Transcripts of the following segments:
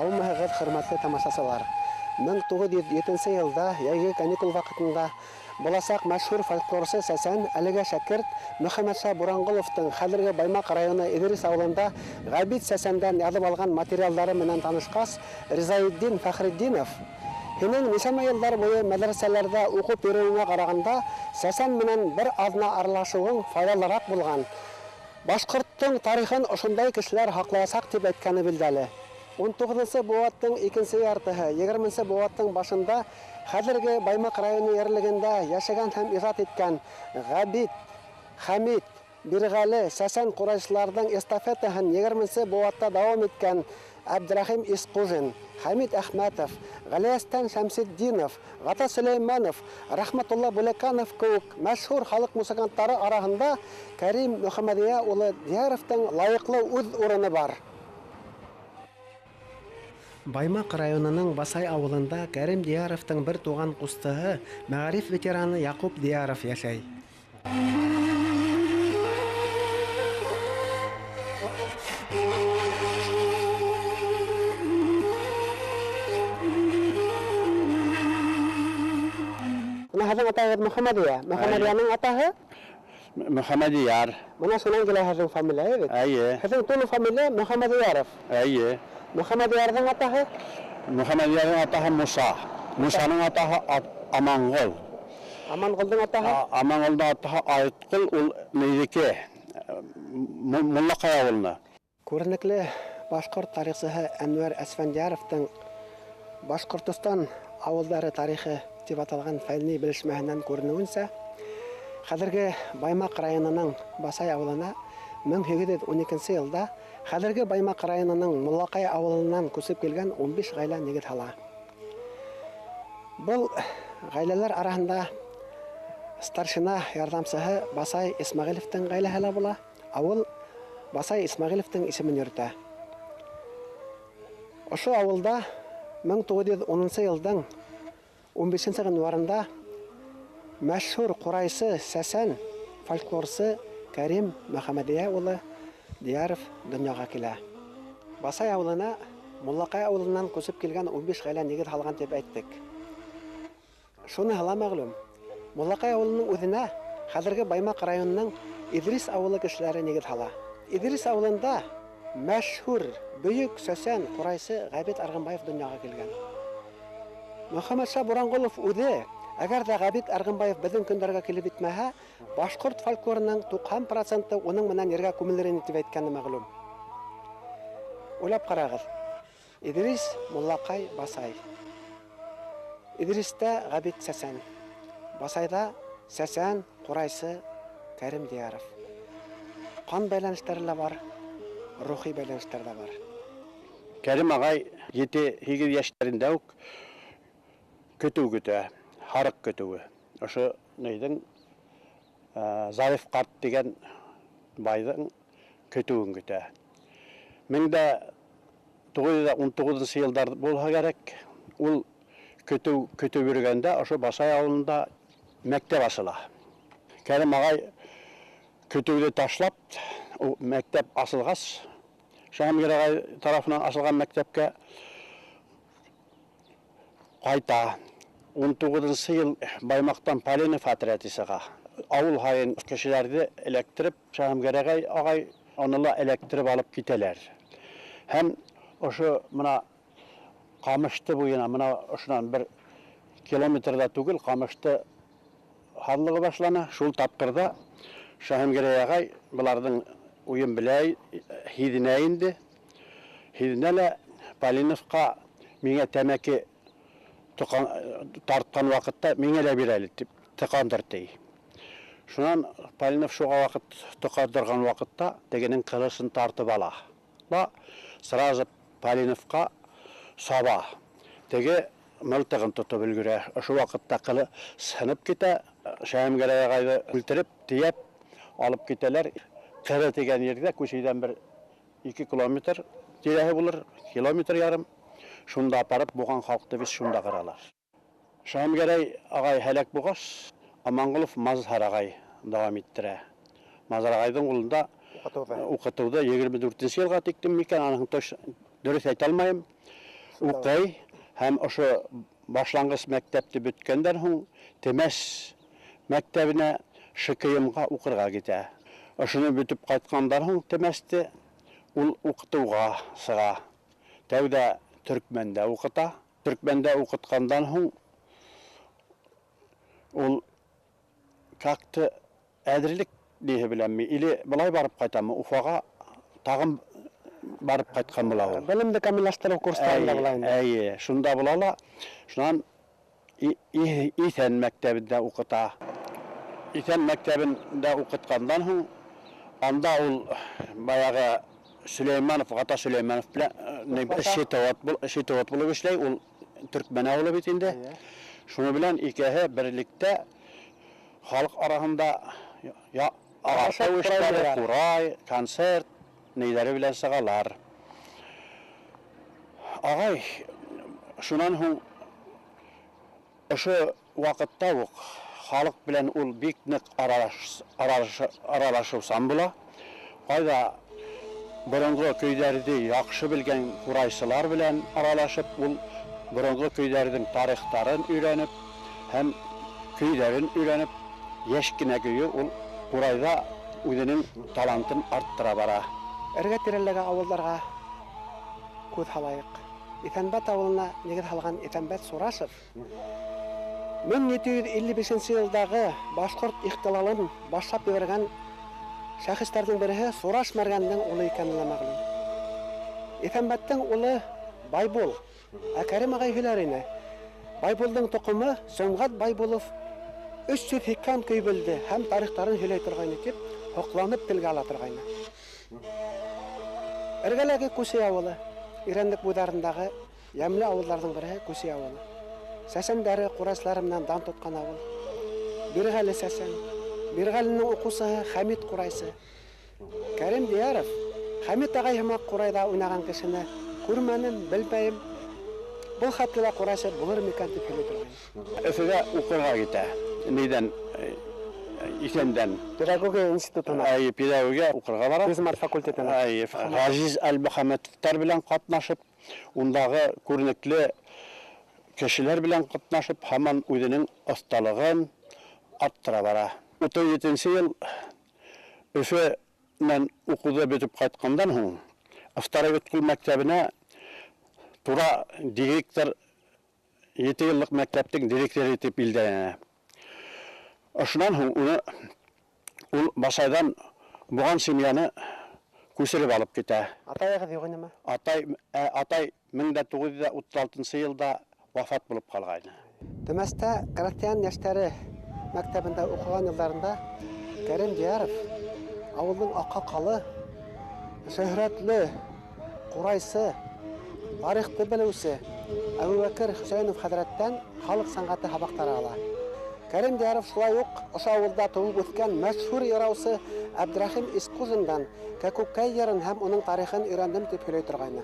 Һаумыһығыҙ, хөрмәтле тамашасылар! 1907 йылда йәйге каникул ваҡытында буласаҡ мәшһүр фольклорсы сәсән, әлегә шәкерт Мөхәммәтша Буранғоловтың хәҙерге Баймаҡ районы Иҙрис ауылында Ғәбит сәсәндән яҙып алған материалдары менән танышҡас, Ризаетдин Фәхретдинов: «Һинең нисәмә йылдар буйы мәҙрәсәләрҙә уҡып йөрөүеңә ҡарағанда, сәсән менән бер аҙна аралашыуың файҙалыраҡ булған. Башҡорттоң тарихын ошондай кешеләр һаҡлаясаҡ», — тип әйткәне билдәле. 19-нсы быуаттың икенсе яртыһы, 20-нсе быуаттың башында хәҙерге Баймаҡ районы ерлегендә йәшәгән һәм ижад иткән Ғәбит, Хәмит, Бирғәле, сәсән ҡурайсыларҙың эстафетаһын 20-нсе быуатта дауам иткән Әбдрәхим Исҡужин, Хәмит Әхмәтов, Ғәлиәстән Шәмсетдинов, Ғата Сөләймәнов, Рәхмәтулла Бүләкәнов кеүек мәшһүр халыҡ музыканттары араһында Кәрим Мөхәммәҙиә улы Диәровтың лайыҡлы үҙ урыны бар. Баймаҡ районының Басай ауылында Кәрим Диәровтың бер туған ҡустыһы, мәғариф ветераны Яҡуп Диәров йәшәй. Бына һеҙҙең атағыҙ Мөхәммәдиә. Мөхәммәдиәнең атаһы? Мөхәммәдияр. Бына шунан килә һеҙҙең фамилия, бит? Эйе. Һеҙҙең тулы фамилия Мөхәммәдияров. Эйе. Мөхәммәдиярҙың атаһы? Мөхәммәдиярҙың атаһы Муса. Мусаның атаһы Аманғол. Аманғолдоң атаһы? Аманғолдоң атаһы Айтҡол, ул нейҙеке? Муллаҡай ауылына. Күренекле башҡорт тарихсыһы Әнүәр Әсфәндиәровтың Башҡортостан ауылдары тарихы тип аталған фәнни белешмәһенән күренеүенсә, хәҙерге Баймаҡ районының Басай ауылына 1812 йылда хәҙерге Баймаҡ районының Муллаҡай ауылынан күсеп килгән 15 ғаилә нигеҙ һала. Был ғаиләләр араһында старшина ярҙамсыһы Басай Исмәғилевтең ғаиләһе лә була. Ауыл Басай Исмәғилевтең исемен йөрөтә. Ошо ауылда 1910 йылдың 15 ғинварында мәшһүр ҡурайсы сәсән, фольклорсы Кәрим Мөхәммәдиә улы Диәров донъяға килә. Басай ауылына Муллаҡай ауылынан күсеп килгән 15 ғаилә нигеҙ һалған тип әйттек. Шуныһы ла мәғлүм, Муллаҡай ауылының үҙенә хәҙерге Баймаҡ районының Иҙрис ауылы кешеләре нигеҙ һала. Иҙрис ауылында мәшһүр бөйөк сәсән ҡурайсы Ғәбит Арғынбаев донъяға килгән. Мөхәммәтша Буранғолов үҙе, әгәр ҙә Ғәбит Арғынбаев беҙҙең көндәргә килеп етмәһә, башҡорт фольклорының 90% уның менән ергә күмелер ине тип әйткәне мәғлүм. Уйлап ҡарағыҙ. Иҙрис, Муллаҡай, Басай. Иҙристә Ғәбит сәсән, Басайҙа сәсән ҡурайсы Кәрим Диәров. Ҡан бәйләнештәре лә бар, рухи бәйләнештәр ҙә бар. Кәрим ағай 7-8 йәштәрендә үк көтөү көтә, һарыҡ көтөүе. Ошо нейҙең, Зариф ҡарт тигән байҙың көтөүен көтә. 1919 йылдар булһа кәрәк, ул көтөү көтөп йөрөгәндә ошо Басай ауылында мәктәп асыла. Кәрим ағай көтөүҙе ташлап, ул мәктәп асылғас, Шаһмир ағай тарафынан асылған мәктәпкә ҡайта. 19 йыл Баймаҡтан Поленов отряды сыға. Ауыл һайын кешеләрҙе эләктереп, Шаһмир ағай уны ла эләктереп алып китәләр. Һәм ошо бына Ҡамышты буйына, бына ошонан бер километр ҙа түгел, Ҡамышты һаҙлығы башлана. Шул тапҡырҙа Шаһмир ағай быларҙың уйын белә, һиҙенә инде. Һиҙенә лә Поленовҡа миңә тәмәке тартҡан ваҡытта миңә лә бир әле тип тыҡандыр ти. Шунан Поленов шуға ваҡыт тыҡандырған ваҡытта тегенең ҡылысын тартып ала. Ла сразу Поленовҡа саба. Теге мылтығын тотоп өлгөрә. Ошо ваҡытта ҡылы сынып китә. Шаһмгәрәй ағайҙы үлтереп, тейәп алып китәләр. Ҡыры тигән ерҙә Күсейҙән бер 2 километр тирәһе булыр, километр ярым. Шунда апарып булған халҡты беҙ шунда ҡыралар. Шаһмгәрәй ағай һәләк булғас, Аманғолов Мазһар ағай дауам иттерә. Мазһар ағайҙың ҡулында Уҡытыуҙы. Уҡытыуҙы 24 йылға тиктем микән, аныһын дөрөҫ әйтә алмайым. Уҡый һәм ошо башланғыс мәктәпте бөткәндән һуң Темәс мәктәбенә ШКМ-ға уҡырға китә. Ошоно бөтөп ҡайтҡандан һуң Темәсте ул уҡытыуға сыға. Тәүҙә Төркмәндә уҡыта. Төркмәндә уҡытҡандан һуң ул как-то әҙерлек ниһе беләнме, или былай барып ҡайтамы, Уфаға тағын барып ҡайтҡан була ул. Белемде камиллаштырыу курстарында була инде. Эйе, шунда була ла, шунан Иҫән мәктәбендә уҡыта. Иҫән мәктәбендә уҡытҡандан һуң анда ул баяғы Сөләймәнов, Ғата Сөләймәнов белән счетовод булып эшләй, ул төркмән ауылы бит инде. Шуны белән икеһе берлектә халыҡ араһында ағартыу эштәре, ҡурай, концерт нейҙәре белән сығалар. Ағай, шунан һуң ошо ваҡытта уҡ халыҡ белән ул бик ныҡ аралашыусан була. Ҡайҙа боронғо көйҙәрҙе яҡшы белгән ҡурайсылар белән аралашып, ул боронғо көйҙәрҙең тарихтарын өйрәнеп һәм көйҙәрен өйрәнеп, йәш кенә көйө ул ҡурайҙа үҙенең талантын арттыра бара. Эргә тирәләге ауылдарға күҙ һалайыҡ. Иҫәнбәт ауылына нигеҙ һалған Иҫәнбәт Сурашев 1755 йылдағы башҡорт ихтилалын башлап ебәргән шәхестәрҙең береһе Сураш Мәргәндең улы икәне лә мәғлүм. Иҫәнбәттең улы Байбул, ә Кәрим ағай һөйләр ине. Байбулдың тоҡомо Сөнгәт Байбулов 380 көй белде һәм тарихтарын һөйләй торғайны тип һоҡланып телгә ала торғайны. Эргәләге Күсей ауылы, Ирәндек буйҙарындағы йәмле ауылдарҙың береһе Күсей ауылы. Сәсәндәре, ҡурайсылары менән дан тотҡан ауыл. Бирғәле сәсән, Бирғәленең уҡыусыһы Хәмит ҡурайсы. Кәрим Дияров Хәмит ағай һымаҡ ҡурайҙа уйнаған кешене күрмәнем, белмәйем. Был хәтле лә ҡурайсы булыр микән тип һөйләй торғайны. Өфөгә уҡырға китә. Нейҙән? Иҫәндән. Педагогия институтына. Әй, педагогия уҡырға бара. Физмат факультетына. Әй, Ғәзиз Әлмөхәмәтовтар белән ҡатнашып, ундағы күренекле кешеләр белән ҡатнашып, һаман үҙенең оҫталығын арттыра бара. 37 йыл Өфө менән уҡыуҙы бөтөп ҡайтҡандан һуң Второй мәктәбенә тура директор, 7 йыллыҡ мәктәптең директоры итеп билдәләнә. Ошонан һуң уны ул Басайҙан булған семьяны күсереп алып китә. Атайығыҙ юҡ инеме? Атай 1936 йылда вафат булып ҡалғайны. Темәстә крәҫтиән йәштәре мәктәбендә уҡыған йылдарында Кәрим Дияров ауылдың аҡһаҡалы, шөһрәтле ҡурайсы, тарихты белеүсе Әбүбәкер Хөсәйенов хәҙрәттән халыҡ сәнғәте һабаҡтары ала. Кәрим Дияров шулай уҡ ошо ауылда тыуып үҫкән мәшһүр йыраусы Әбдрәхим Исҡужиндан Кәкүкәй йырын һәм уның тарихын өйрәндем тип һөйләй торғайны.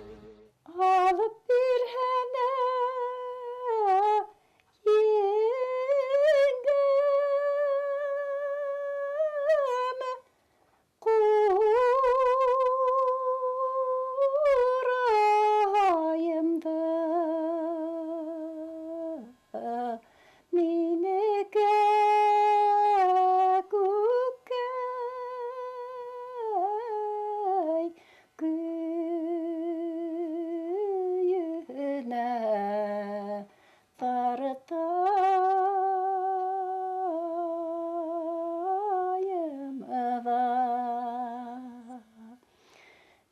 Алып бирһәнә еңгәм ҡурайымды, мине кәкүкәй көйөнә тартайым ҙа.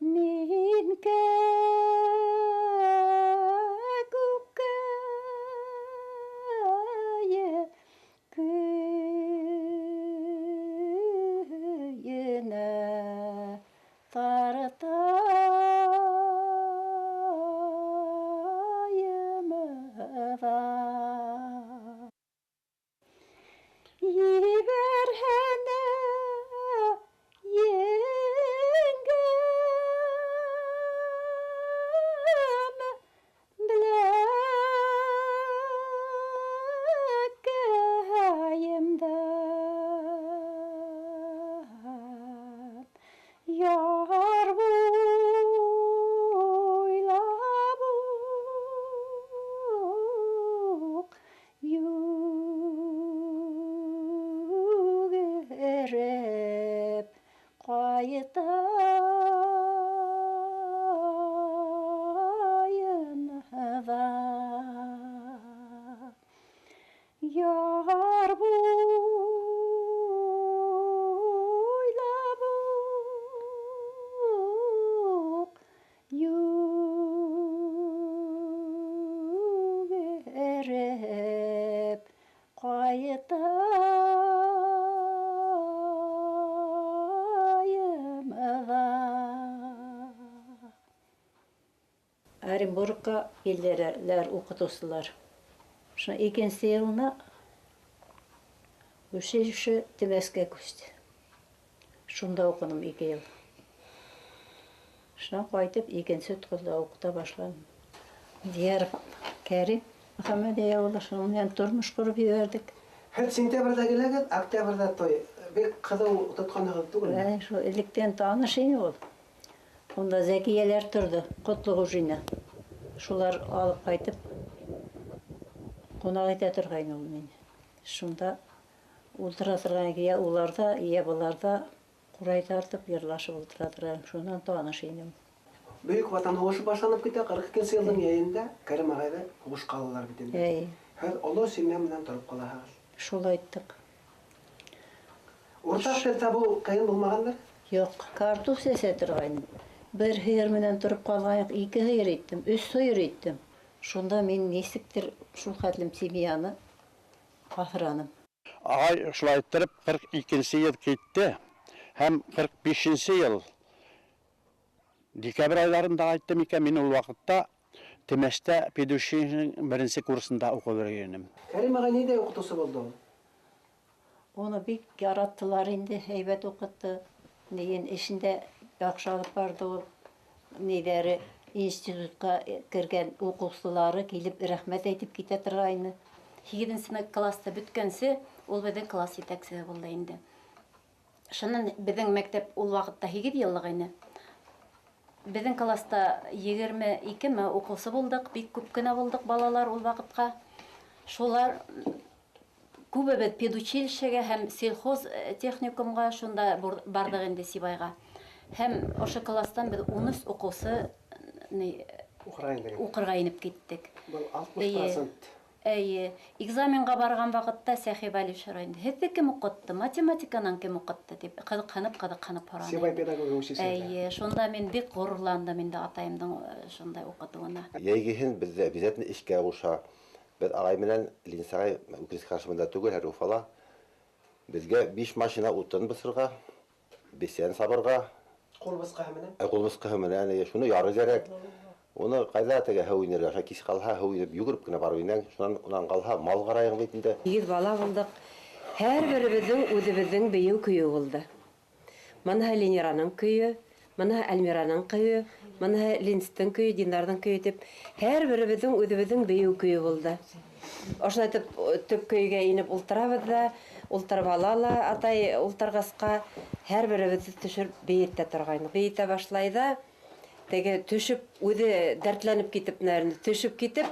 Мин кәкүкәй көйөнә тартайым ҙа. Ебәрһәнә еңгәм беләкәйемдән, яр буйына Ҡайтайым да. Оренбургка килделәр уҡытыусылар. Шуны икенсе йылына училище Темәскә күсте. Шунда уҡыным 2 йыл. Шунан ҡайтып икенсе ҡылда уҡыта башланым. Дияров Кәрим Мөхәммәдиә улы, шуның менән тормош ҡороп ебәрҙек. Һеҙ сентябрҙә киләгеҙ, октябрҙә туй. Бик ҡыҙыу тотҡанһығыҙ түгелме? Әй, шул электән таныш ине ул. Унда Зәкиәләр торҙо, Ҡотлоғужина. Шулар алып ҡайтып ҡунаҡ итә торғайны ул мине. Шунда ултыра торған йә уларҙа, йә быларҙа ҡурай тартып йырлашып ултыра торған. Шунан таныш инем. Бөйөк Ватан һуғышы башланып китә, 42 йылдың йәйендә Кәрим ағайҙы һуғышҡа алалар бит инде. Әй. Һеҙ оло семья менән тороп ҡалаһығыҙ. Шул айттыҡ. Уртаҡ тел табыу ҡыйын булмағандыр? Юҡ, картуф сәсә торғайным. Бер һыйыр менән тороп ҡалғайыҡ, 2 һыйыр иттем, 3 һыйыр иттем. Шунда мин нисектер шул хәтлем семьяны аҫраным. Ағай шулай иттереп 42 йыл китте һәм 45 йыл декабрь айларында ҡайттым икән. Мин ул ваҡытта Темәстә педучилищеның беренсе курсында уҡып йөрөгәнем. Кәрим ағай ниндәй уҡытыусы булды ул? Уны бик яраттылар инде, һәйбәт уҡытты. Нейен эшендә яҡшы алып барҙы ул. Нейҙәре институтҡа кергән уҡыусылары килеп рәхмәт әйтеп китә торғайны. 8-нсе класста бөткәнсе ул беҙҙең класс етәксеһе булды инде. Шунан беҙҙең мәктәп ул ваҡытта 8 йыллыҡ ине. Беҙҙең класста 22 ме уҡыусы булдыҡ, бик күп кенә булдыҡ балалар ул ваҡытҡа. Шулар күбебеҙ педучилищеға һәм сельхоз техникумға шунда барҙыҡ инде Сибайға. Һәм ошо класстан беҙ 13 уҡыусы Уҡырға индек. уҡырға инеп киттек. Был 60%. Эйе, экзаменға барған ваҡытта Сәхиб Әлиев һорай инде. Һеҙҙе кем уҡытты? Математиканан кем уҡытты тип ҡыҙыҡһынып һораны. Сибай педагогия училищеһында. Эйе, шунда мин бик ғорурландым инде атайымдың шундай уҡытыуына. Йәйгеһен беҙҙе обязательно эшкә ҡуша. Беҙ ағай менән Линс ағай үкенескә ҡаршы бында түгел, һәр Уфала. Беҙгә 5 машина утын бысырға, бесән сабырға. Ҡул бысҡыһы менән? Ҡул бысҡыһы менән, эйе, шуны яры кәрәк. Уны ҡайҙа теге һыу инергә, ошо кис ҡалһа һыу инеп йүгереп кенә барып инәң, шунан унан ҡалһа мал ҡарайың бит инде. 8 бала булдыҡ. Һәр беребеҙҙең үҙебеҙҙең бейеү көйө булды. Мынһы Ленираның көйө, мынһы Әлмираның көйө, мынһы Линстың көйө, Динарҙың көйө тип һәр беребеҙҙең үҙебеҙҙең бейеү көйө булды. Ошолай итеп төп көйгә инеп ултырабыҙ ҙа, ултырып ала ла атай ултырғасҡа һәр беребеҙҙе төшөрөп бейетә торғайны. Бейетә башлай ҙа, теге төшөп, үҙе дәртләнеп китеп, наверное, төшөп китеп,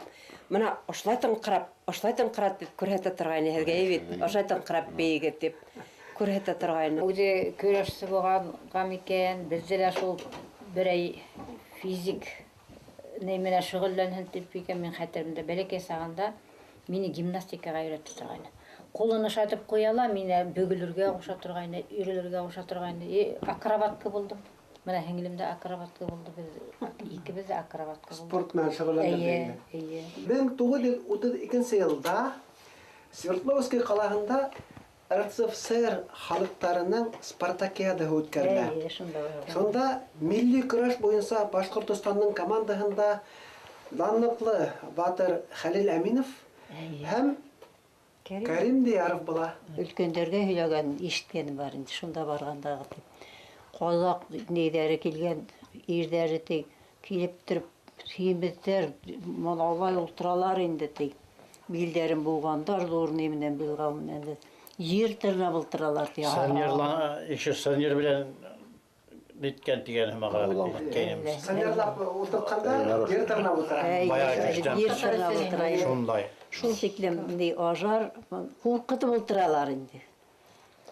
мына ошолай тыңҡырап, ошолай тыңҡырап тип күрһәтә торғайны һеҙгә, әй бит, ошолай тыңҡырап бейегеҙ тип күрһәтә торғайны. Үҙе көрәшсе булғанға микән, беҙҙе лә шул берәй физик ни менән шөғөлләнһен тип икән, мин хәтеремдә бәләкәй сағында мине гимнастикаға өйрәтә торғайны. Ҡулын ошатып ҡуя ла, мине бөгөлөргә ҡуша торғайны, өйрөлөргә ҡуша торғайны. Акробатка булдым. Мына һеңлем дә акробатка булды, беҙ икебеҙ ҙә акробатка булдыҡ. Спорт менән шөғөлләндек Эйе, инде. эйе. 1932 йылда Свердловский ҡалаһында РСФСР халыҡтарының спартакиадаһы үткәрелә. Эйе, шунда бар. Шунда милли көрәш буйынса Башҡортостандың командаһында данлыҡлы батыр Хәлил Әминов Эйе. һәм Кәрим. Кәрим Дияров була. Өлкәндәргә һөйләгән, ишеткәнем бар инде, шунда барғандағы тип. Ҡаҙаҡ нейҙәре килгән, ирҙәре ти, килеп тороп, һимеҙҙәр, малай ултыралар инде ти. Билдәрен быуғандар, ҙур ни менән, билғау менән дә. Ер тырнап ултыралар ти. Сынйырлана, еще сынйыр белән ниткән тигән һымаға әйткәйнем. Сынйырлап ултыртҡанда ер тырнап ултыра. Әй, Баяғы көстән. ер тырнап ултыра. Шундай. Шул тиклем ни ажар, ҡурҡытып ултыралар инде.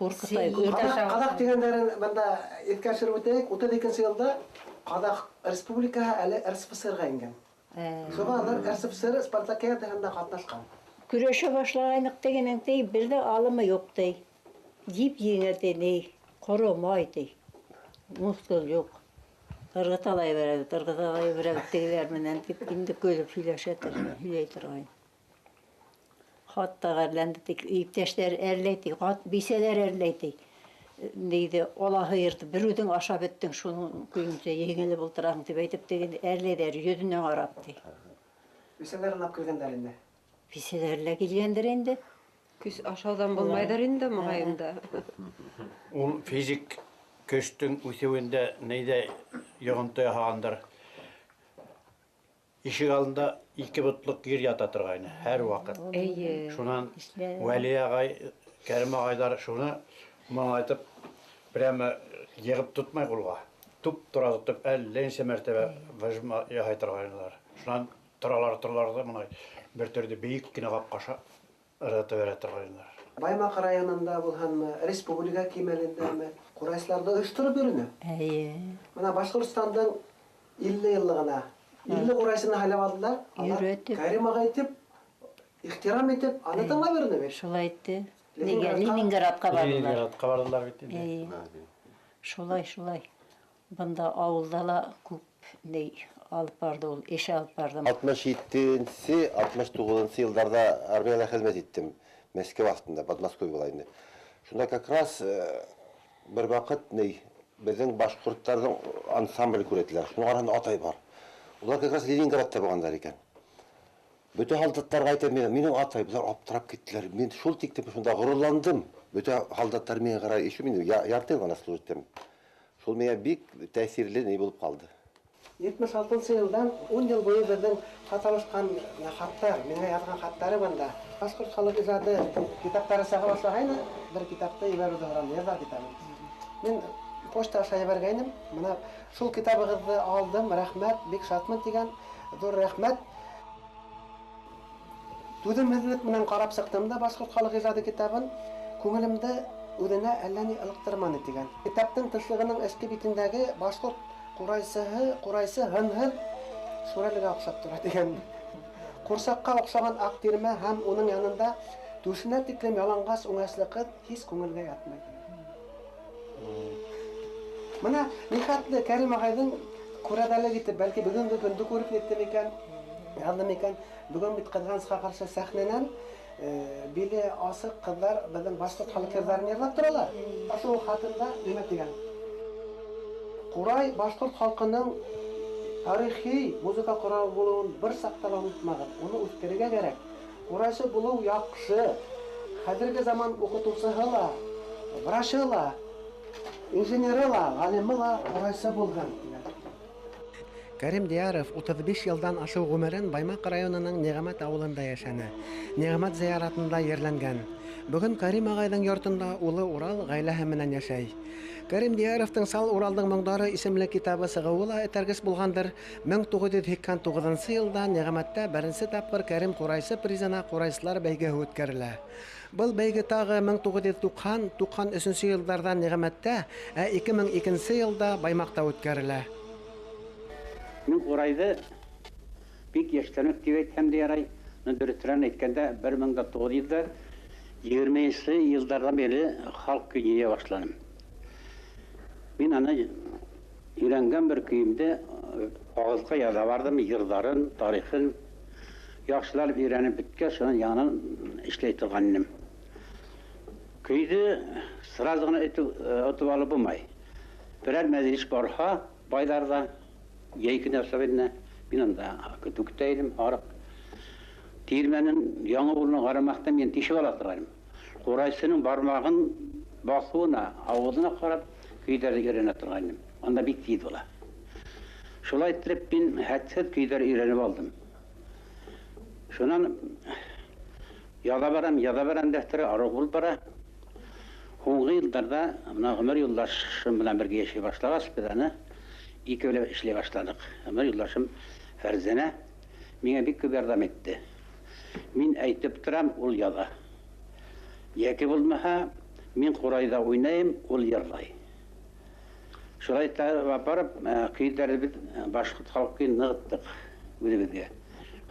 Ҡурҡытай. Ҡаҙаҡ тигәндәрен бында иҫкә төшөрөп үтәйек. 32 йылда Ҡаҙаҡ Республикаһы әле РСФСР-ға ингән. Шуға алар РСФСР спартакиадаһында ҡатнашҡан. Көрәшә башлағайныҡ тигәнең ти, бер ҙә алымы юҡ ти. Дип еңә ти, ни, ҡоро май ти. Мускул юҡ. Ырғыталай бәрәбеҙ, ырғыталай бәрәбеҙ тегеләр менән тип инде көлөп һөйләшә торған, һөйләй торған. Хатта ғәрләнде тик, иптәштәр әрләй ти, бисәләр әрләй ти. Нейҙе, ала һыйырҙы бер үҙең ашап бөттөң, шуның көйөнсә еңелеп ултыраһың тип әйтеп тиген әрләйҙәр, йөҙөнә ҡарап ти. Бисәләр алып килгәндәр инде. Бисәләр лә килгәндер инде. Көс ашауҙан булмайҙыр инде, моғайын да. Ул физик көстөң үҫеүендә нейҙә йоғонто яһағандар. Ишек алдында ике ботлоҡ ер ята торғайны һәр ваҡыт. Эйе. Шунан Вәли ағай, Кәрим ағайҙар шуны моңайтып прямо йығып тотмай ҡулға. Туп тура тотоп әллә нисә мәртәбә выжма яһай торғайнылар. Шунан торалар ҙа мына бер төрлө бейек кенә ҡапҡаша ырғытып бәрә торғайнылар. Баймаҡ районында булһынмы, республика кимәлендәме, ҡурайсыларҙы ойоштороп йөрөнө. Эйе. Мына Башҡортостандың 50 йыллығына 50 ҡурайсыны һайлап алдылар. Өйрәтеп. Кәрим ағай итеп, ихтирам итеп, аны тыңлап йөрөнө бит. Шулай итте. Нигә Ленинградҡа барҙылар. Ленинградҡа барҙылар бит инде. Эйе. Шулай, шулай. Бында ауылда ла күп ни алып барҙы ул, эш алып барҙы. 67-нсе, 69-нсы йылдарҙа армияла хеҙмәт иттем. Мәскәү аҫтында, Подмосковье була инде. Шунда как раз бер ваҡыт ни беҙҙең башҡорттарҙың ансамбль күрәтеләр. Шуның араһында атай бар. Улар как раз Ленинградта булғандар икән. Бөтә һалдаттарға әйтәм, минең атай, былар аптырап киттеләр. Мин шул тиктем шунда ғорурландым. Бөтә һалдаттар миңә ҡарай, еще мин ярты йыл ғына служить иттем. Шул миңә бик тәьҫирле ни булып ҡалды. 76 йылдан 10 йыл буйы беҙҙең хат алышҡан хаттар, миңә яҙған хаттары бында. Башҡорт халыҡ ижады китаптары сыға башлағайны, бер китапты ебәреүҙе һораны, йырҙар китабын. Мин почта аша ебәргәйнем. Мына шул китабығыҙҙы алдым, рәхмәт, бик шатмын тигән, ҙур рәхмәт. Түҙемһеҙлек менән ҡарап сыҡтым да Башҡорт халыҡ ижады китабын, күңелемде үҙенә әллә ни ылыҡтырманы тигән. Китаптың тышлығының эске битендәге башҡорт ҡурайсыһы, ҡурайсы һынһыҙ шүрәлегә оҡшап тора тигән. Ҡурсаҡҡа оҡшаған аҡ тирмә һәм уның янында түшенә тиклем яланғас үңәсле ҡыҙ һис күңелгә ятмай. Мына нихәтле Кәрим ағайҙың күрәҙәлек итеп, бәлки бөгөнгө көндө күреп еттем икән, яҙҙым икән. Бөгөн бит ҡыҙғанысҡа ҡаршы сәхнәнән биле асыҡ ҡыҙҙар беҙҙең башҡорт халыҡ йырҙарын йырлап торалар. Шул хатында нимә тигән? Ҡурай башҡорт халҡының тарихи музыка ҡоралы булыуын бер саҡта ла онотмағыҙ. Уны үҫтерергә кәрәк. Ҡурайсы булыу яҡшы. Хәҙерге заман уҡытыусыһы ла, врачы ла, инженеры ла, ғалимы ла ҡурайсы булһын тигән. Кәрим Дияров 35 йылдан ашыу ғүмерен Баймаҡ районының Ниғәмәт ауылында йәшәне. Ниғәмәт зыяратында ерләнгән. Бөгөн Кәрим ағайҙың йортонда улы Урал ғаиләһе менән йәшәй. Кәрим Дияровтың Сал Уралдың моңдары исемле китабы сығыуы ла этәргес булғандыр. 1989 йылда Ниғәмәттә беренсе тапҡыр Кәрим ҡурайсы призына ҡурайсылар бәйгеһе үткәрелә. Был бәйге тағы 1990-93 йылдарҙа Ниғәмәттә, ә 2002 йылда Баймаҡта үткәрелә. Мин ҡурайҙы бик йәштән үк тип әйтһәм дә ярай. Дөрөҫөрән әйткәндә, 1920 йылдарҙан бирле халыҡ көйөн йыя башланым. Мин аны өйрәнгән бер көйөмдө ҡағыҙға яҙа барҙым, йырҙарын, тарихын яҡшылап өйрәнеп бөткәс, шунан яңынан эшләй торған инем. Көйҙө сразу ғына отоп алып булмай. Берәр мәжлес барһа, байҙарҙа, йәй көнө особенно, мин анда көтөү көтә инем, һарыҡ. Тирмәнең яңы булыуына ҡарамаҫтан мин тишеп ала торғайным. Ҡурайсының бармағын баҫыуына, ауыҙына ҡарап көйҙәрҙе өйрәнә торғайным. Анда бик тиҙ була. Шулай иттереп мин хәтһеҙ көйҙәр өйрәнеп алдым. Шунан яҙа барам, яҙа барам дәфтәре арыу булып бара. Һуңғы йылдарҙа мына ғүмер юлдашым менән бергә йәшәй башлағас, беҙ аны икәүләп эшләй башланыҡ. Ғүмер юлдашым Фәрзәнә миңә бик күп ярҙам итте. Мин әйтеп торам, ул яҙа. Йәки булмаһа, мин ҡурайҙа уйнайым, ул йырлай. Шулай барып, көйҙәрҙе беҙ башҡорт халыҡ көйөн нығыттыҡ үҙебеҙгә.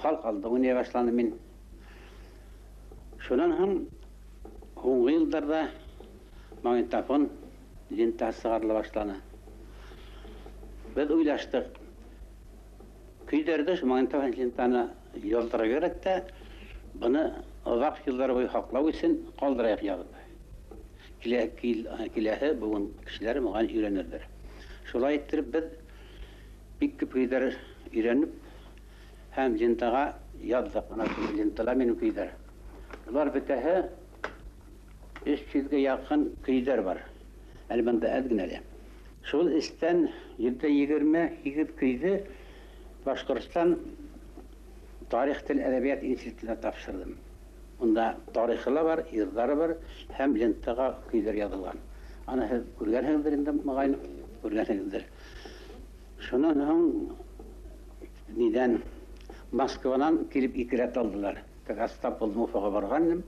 Халыҡ алды уйнай башланым мин. Шунан һуң һуңғы йылдарҙа магнитофон лентаһы сығарыла башланы. Беҙ уйлаштыҡ, көйҙәрҙе ошо магнитофон лентаны яҙҙыра кәрәк тә, быны оҙаҡ йылдар буйы һаҡлау өсөн ҡалдырайыҡ яҙып. Киләһе быуын кешеләре моға өйрәнерҙәр. Шулай иттереп беҙ бик күп көйҙәр өйрәнеп һәм лентаға яҙҙыҡ. Ана шул лентала минең көйҙәр. Улар бөтәһе 300-гә яҡын көйҙәр бар. Әле бында әҙ генә лә. Шул эстән 128 көйҙө Башҡортостан тарих, тел, әҙәбиәт институтына тапшырҙым. Унда тарихы ла бар, йырҙары бар һәм лентаға көйҙәр яҙылған. Аны һеҙ күргәнһегеҙҙер инде, моғайын, күргәнһегеҙҙер. Шунан һуң нидән Москванан килеп ике рәт алдылар. Как раз тап булдым, Уфаға барған инем.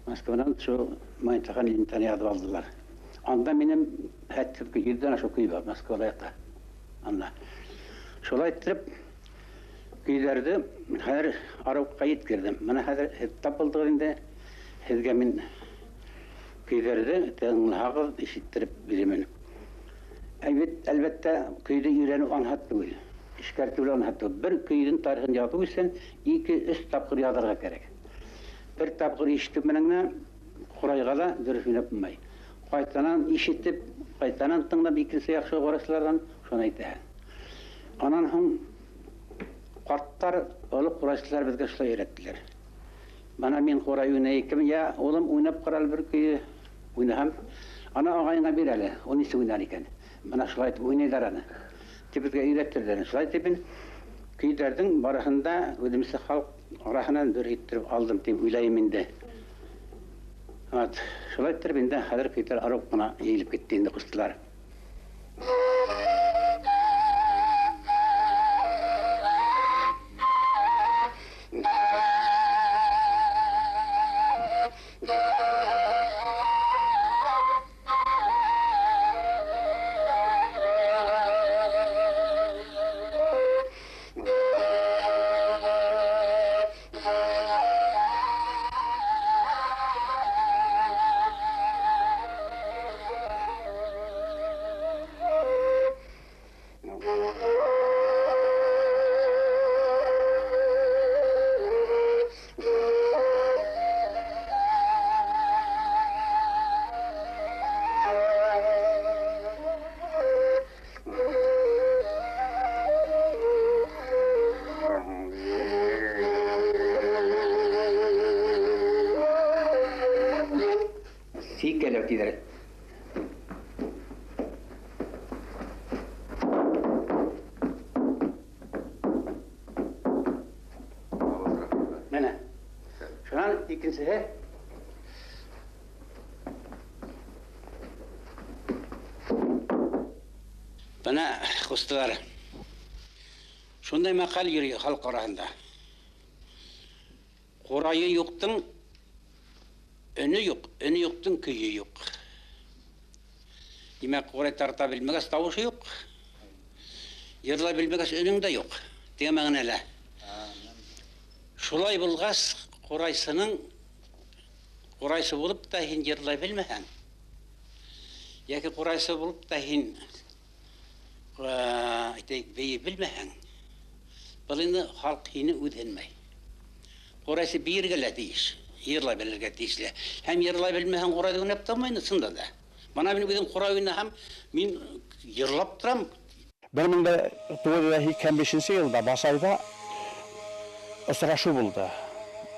Москванан шул магнитофон лентаны яҙып алдылар. Анда минең хәтта йөҙҙән ашыу көй бар Москвала ята. Анда. Шулай иттереп көйҙәрҙе хәҙер арауҡка еткерҙем. Бына хәҙер һеҙ тапылдығыҙ инде. Һеҙгә мин көйҙәрҙе тыңлаһағыҙ, ишеттереп бирермен. Әлбәттә, көйҙө өйрәнеү анһат түгел. Эшкәртеү лә анһат түгел. Бер көйҙөң тарихын яҙыу өсөн 2-3 тапҡыр яҙырға кәрәк. Бер тапҡыр ишетеү менән генә ҡурайға ла дөрөҫ уйнап булмай. Ҡайтанан ишетеп, ҡайтанан тыңлап, икенсе яҡшы ҡурайсыларҙан шуны әйтәһең. Анан һуң ҡарттар, оло ҡурайсылар беҙгә шулай өйрәттеләр. Бына мин ҡурай уйнай икән, я улым уйнап ҡара әле бер көйө уйнаһам, ана ағайыңа бир әле, ул нисек уйнар икән. Бына шулай итеп уйнайҙар аны. Тип беҙгә өйрәттеләр. Шулай итеп мин көйҙәрҙең барыһын да үҙемсә халыҡ араһынан бер иттереп алдым тип уйлайым инде. Вот. Шулай иттереп инде хәҙер көйҙәр арыу ҡына йыйылып китте инде, ҡустылар. Икенсеһе бына, ҡустылар, шундай мәҡәл йөрөй халыҡ араһында: ҡурайы юҡтың өнө юҡ, өнө юҡтың көйө юҡ. Тимәк, ҡурай тарта белмәгәс тауышы юҡ, йырлай белмәгәс өнөң дә юҡ тигән мәғәнәлә. Шулай булғас, ҡурайсының ҡурайсы булып та һин йырлай белмәһәң, йәки ҡурайсы булып та һин әйтәйек, бейей белмәһәң, был инде халыҡ һине үҙһенмәй. Ҡурайсы бейергә лә тейеш, йырлай белергә тейеш лә. Һәм йырлай белмәһәң, ҡурайҙы уйнап та булмай инде, сында да. Бына мин үҙем ҡурай уйнаһам, мин йырлап торам. 1985 йылда Басайҙа осрашыу булды.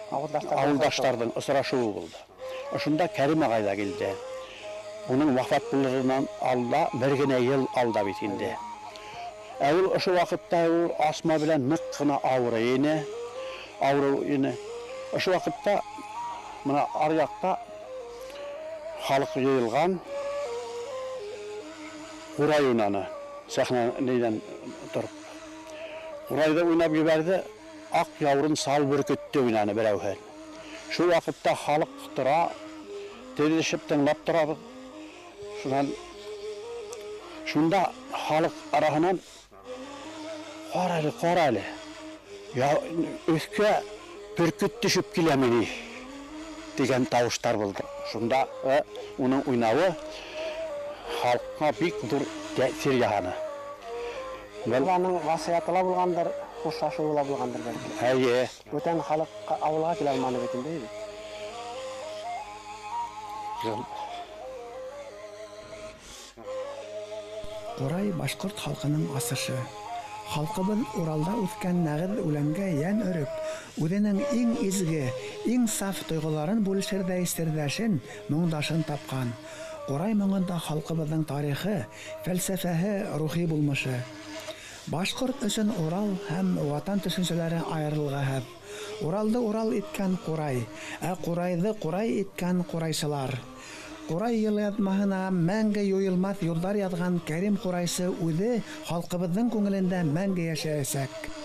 Ауылдаштарҙың осрашыуы булды. Ошонда Кәрим ағай ҙа килде. Уның вафат булырынан алда бер генә йыл алда бит инде. Ә ул ошо ваҡытта ул асма белән ныҡ ҡына ауырый ине. Ауырыу ине. Ошо ваҡытта бына ар яҡта халыҡ йыйылған, ҡурай уйнаны, сәхнә нейҙән тороп. Ҡурайҙы уйнап ебәрҙе, аҡ яурын сал бөркөттө уйнаны берәүһе. Шул ваҡытта халыҡ тора, теҙелешеп тыңлап торабыҙ. Шунан шунда халыҡ араһынан ҡара әле, ҡара әле, я өҫкә бөркөт төшөп киләме ни тигән тауыштар булды. Шунда уның уйнауы халыҡҡа бик ҙур тәьҫир яһаны. Уларның васыяты ла булғандыр, хушлашыуы ла булғандыр бәлки. Эйе. Бүтән халыҡ ауылға килә алманы бит инде. Ҡурай башҡорт халҡының асышы. Халҡыбыҙ Уралда үҫкән нәғеҙ үләнгә йән өрөп, үҙенең иң изге, иң саф тойғоларын бүлешерҙәй серҙәшен, моңдашын тапҡан. Ҡурай моңонда халҡыбыҙҙың тарихы, фәлсәфәһе, рухи булмышы. Башҡорт өсөн Урал һәм Ватан төшөнсәләре айырылғыһыҙ. Уралды Урал иткән ҡурай, ә ҡурайҙы ҡурай иткән ҡурайсылар. Ҡурай йылъяҙмаһына мәңге юйылмаҫ юлдар яҙған Кәрим ҡурайсы үҙе халҡыбыҙҙың күңелендә мәңге йәшәйәсәк.